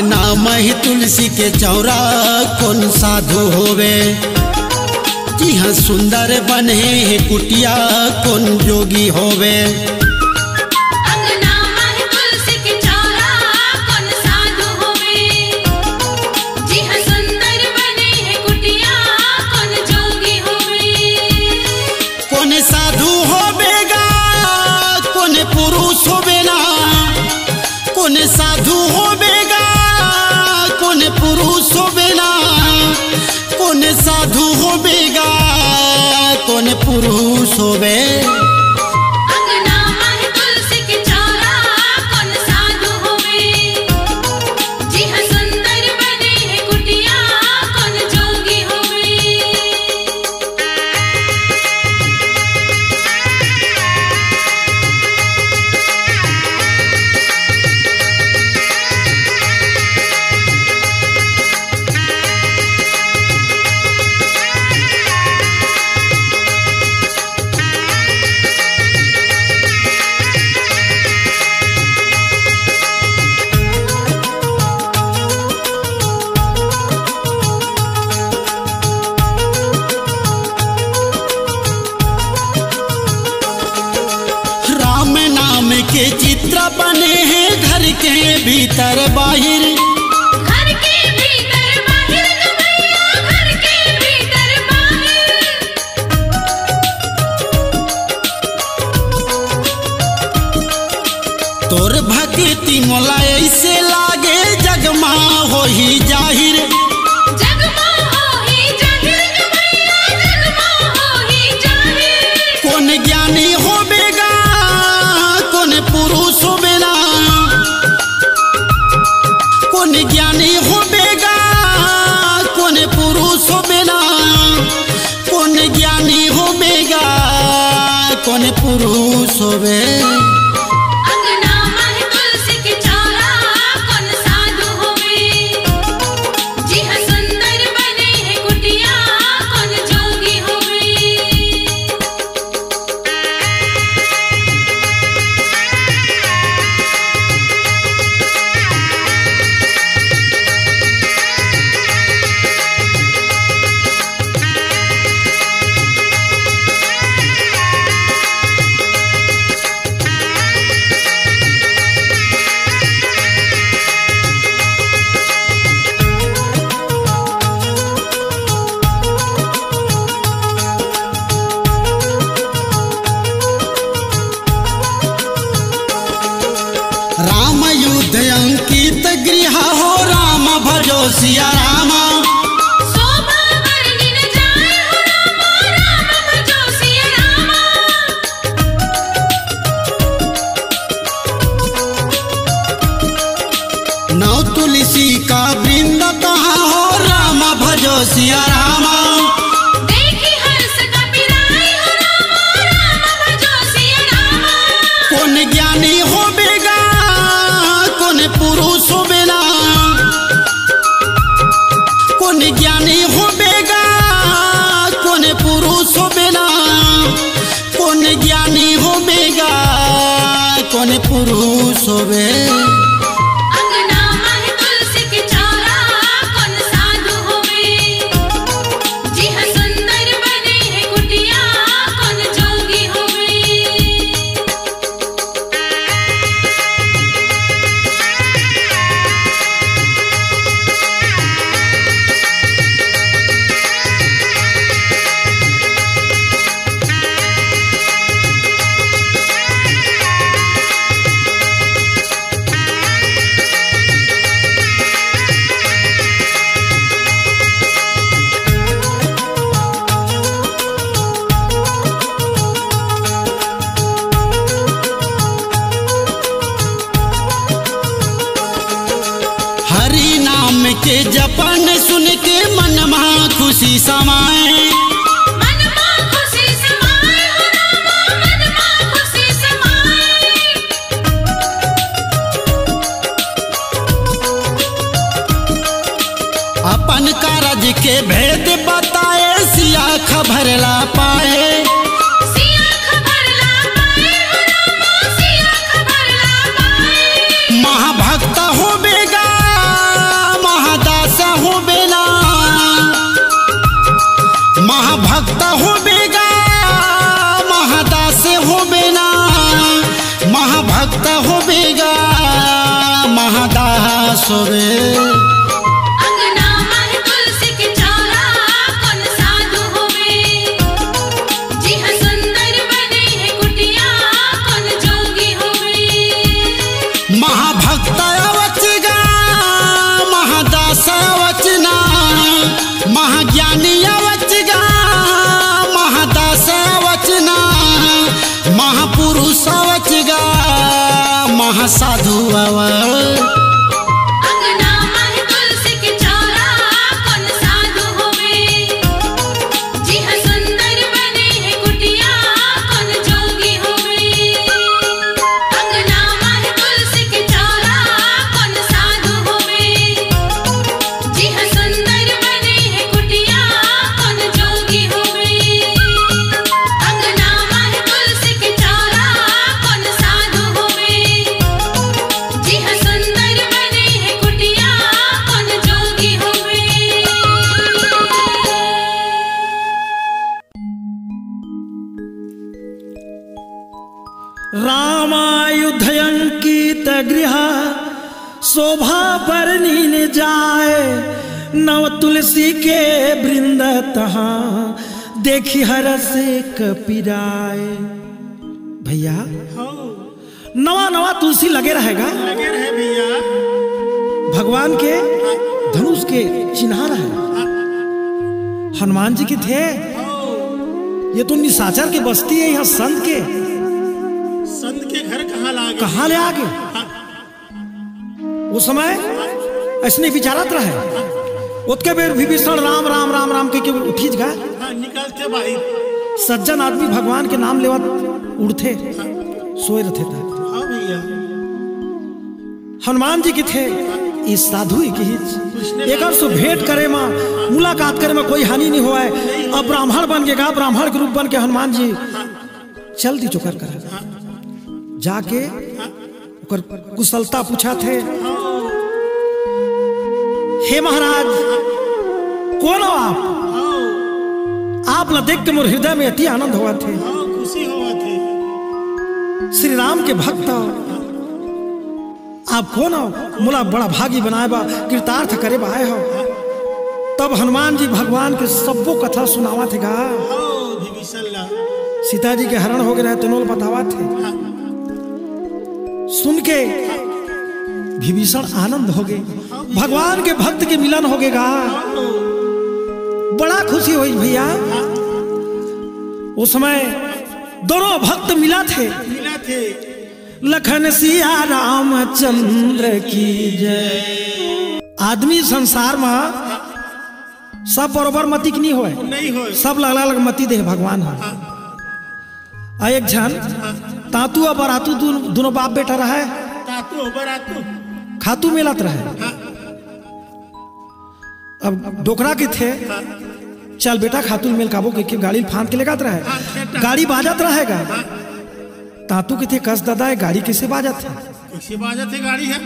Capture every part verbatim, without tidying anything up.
नाम ही तुलसी के चौरा, कोन साधु होवे? जिहाँ सुंदर बने हे कुटिया, कोन जोगी होवे? अंगना माही तुलसी के चौरा, कोन साधु होवे? जिहाँ सुंदर बने हे कुटिया, कोन जोगी होवे? कोन साधु होबे गा, कोन पुरुष होबे ना, कोन साधु होबे गा, कोन पुरुष होबे ना, कोन साधु होबे गा, कोन पुरुष होबे। अंगना माही तुलसी के चौरा, कोन साधु होबे। जिहाँ सुंदर बने हे कुटिया, कोन जोगी होबे। राम नाम के चित्र बने हे घर के भीतर बाहिर। घर के भीतर बाहिर ग भैया, घर के भीतर बाहिर। तोर भक्ति मोला ऐसे लागे जगमा होही जाहिर। जगमा होही जाहिर ग भैया, जगमा होही जाहिर। कोन ज्ञानी होबे गा, कोन पुरुष होबे ना। कोन ज्ञानी होबे गा, कोन पुरुष होबे ना। कोन ज्ञानी होबे गा, कोन पुरुष होबे। अंगना माही तुलसी के चौरा, कोन साधु होबे। जिहाँ सुंदर बने हे कुटिया, कोन जोगी होबे। राम युद्ध अंकित गृह हो, राम भजो सिया राम। शोभा बरनिन जाय हो राम, राम भजो सिया राम। नौ तुलसी का वृंद तहाँ हो, राम भजो सिया राम। देखी हर्ष कपिराई हो राम, राम भजो सिया राम। कोन ज्ञानी होबे गा, कोन पुरुष होबे ना। कोन ज्ञानी होबे गा, कोन पुरुष होबे ना। कोन ज्ञानी होबे गा, कोन पुरुष होबे। अंगना माही तुलसी के चौरा, कोन साधु होबे। जिहाँ सुंदर बने हे कुटिया, कोन जोगी होबे। हरि नाम के जपन सुन के मन मा खुशी समाए। मन मा खुशी समाए हो रामा, मन मा खुशी समाए। अपन कारज के भेद बताए, सिया खबर ला पाए। सिया खबर ला पाए हो रामा, सिया खबर ला पाए। महाभक्त होबे गा, त होबे गा महादास रे। अंगना माहे तुलसी के चौरा, कोन साधु होवे? जिहाँ सुंदर बने हे कुटिया, कोन जोगी होवे? महाभक्त अवच गा, महादास अवच ना, महाज्ञानी अवच गा, महादास अवच ना, महापुरुष अवच गा, महासाधु अव। अंगना माहे तुलसी के चौरा, कोन साधु होवे? जिहाँ सुंदर बने हे कुटिया, कोन जोगी होवे? अंगना माहे तुलसी के चौरा, कोन साधु होवे? जिहाँ सुंदर बने हे कुटिया, कोन जोगी होवे? अंगना माहे तुलसी के चौरा, कोन साधु होवे? जिहाँ सुंदर बने हे कुटिया, कोन जोगी होवे? रामायुध अंकित गृह शोभा बरनि न जाय, नव तुलसी के वृंद तहाँ देखि हरष कपि राय। भैया, हाँ। नवा नवा तुलसी लगे रहेगा। लगे रहे भैया। भगवान के धनुष के चिन्हा रहे। हनुमान जी कथे, ये तो निशाचर के बस्ती है, यहाँ संत के, संत के घर कहाँ लागे? कहाँ ले आगे? हाँ। ओ समय अइसने विचारत रहे। ओतके बेर विभीषण राम, राम, राम, राम कहिके उठिच गा। हाँ, निकलथे बाहिर। सज्जन आदमी भगवान के नाम लेवत उठथे, हाँ। सोए रहिथे त। हाँ भैया। हनुमान जी कथे, "ये साधु हे कहिच, एकर से भेंट करे म, मुलाकात करे म कोई हानि नइ होवय।" अब ब्राह्मण बन गे गा, ब्राह्मण के रूप बन के हनुमान जी चल दिस ओकर करा। जाके ओकर कुशलता पूछथे, "हे महाराज, कोन हो आप? आप ला देख के मोर हृदय में अति आनंद होवत हे।" हाँ, खुशी होवत हे। श्री राम के भक्त हो। आप कोन हो? मोला बड़ा भागी बनाए बा, कृतार्थ करे बा आए हो। तब हनुमान जी भगवान के सब्बो कथा सुनावत हे गा। हाँ, विभीषण ला। सीता जी के हरण हो गे रहे, तेनो ल बतावत हे। हाँ। सुन के विभीषण आनंद हो गे। भगवान के भक्त के मिलन हो गे गा। बड़ा खुशी होइस भैया। हाँ। ओ समय दोनों भक्त मिलत हे। मिलत हे। लखन सिया रामचंद्र की जय। आदमी संसार म सब बरोबर मति के नइ होय। नइ होय। सब ला अलग-अलग मति दे हे भगवान ह। हाँ। अउ एक झन, हाँ। तातू अउ बरातू दुन-, दुनों बाप बेटा रहय। तातू अउ बरातू। खातू मिलत रहय। हाँ। अब डोकरा कथे, हाँ। "चल बेटा, खातू ल मेलकाबो," कहिके गाड़ी ल फांद के लेगत रहय। हाँ, खेत। गाड़ी बाजत रहय गा। हाँ। तातू कथे, "कस ददा, ये गाड़ी कइसे बाजत हे?" कइसे बाजत हे गाड़ी ह?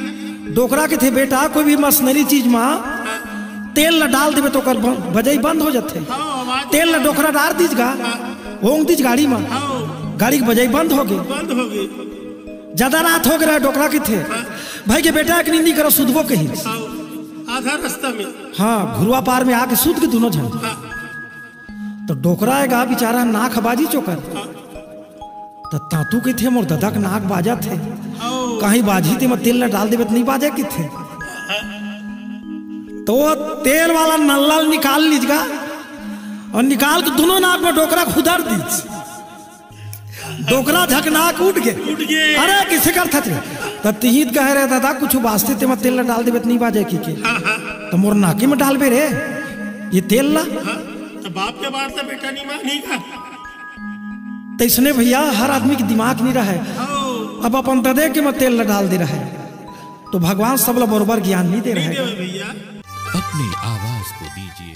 डोकरा कथे, "बेटा, कोई भी मशीनरी चीज म तेल ल डाल देबे त ओकर ब-, बजई बंद हो जाथे।" हाँ, आवाज तेल ल डोकरा डार दिस गा, हाँ। ओंग दिस गाड़ी म। हाँ। गाड़ी के बजई बंद हो गे। बंद हो गे। जादा रात हो गे रहे, डोकरा कथे, हाँ। भाई के बेटा एक नींदी करो, सुतबो कहिस। हाँ। आधा रास्ता में। हाँ, घुरवा पार में आके सुत गे दुनों झन। हाँ। त डोकरा ए गा बिचारा, नाक बाजिस ओकर। हाँ। त तातू कथे, "मोर ददा के नाक बाजत हे। हाँ। कहीं बाजही तेमा तेल ल डाल देबे त नइ बाजे," कथे। हाँ। त ओ तेल वाला नल्ला ल निकाल लिस गा अउ निकाल के दुनों नाक म डोकरा ल खुदर दिस। डोकरा झकनाक उठ गे। उठ गे। "अरे, कइसे करथस रे?" त तिही त कहे रहे, "ददा, कुछु बाजथे तेमा तेल ल डाल देबे त नइ बाजे," कहिके। हाँ, हाँ। "त मोर नाकी म डालबे रे ये तेल ल?" हाँ, त बाप के बात ल बेटा नइ मानही का? तइसने भैया, हर आदमी के दिमाग नइ रहय। हाँ। अब अपन ददे के म तेल ल डाल दे रहय, त भगवान सब ल बरोबर ज्ञान नइ दे रहय। नइ दे भैया। अपनी आवाज को दीजिए।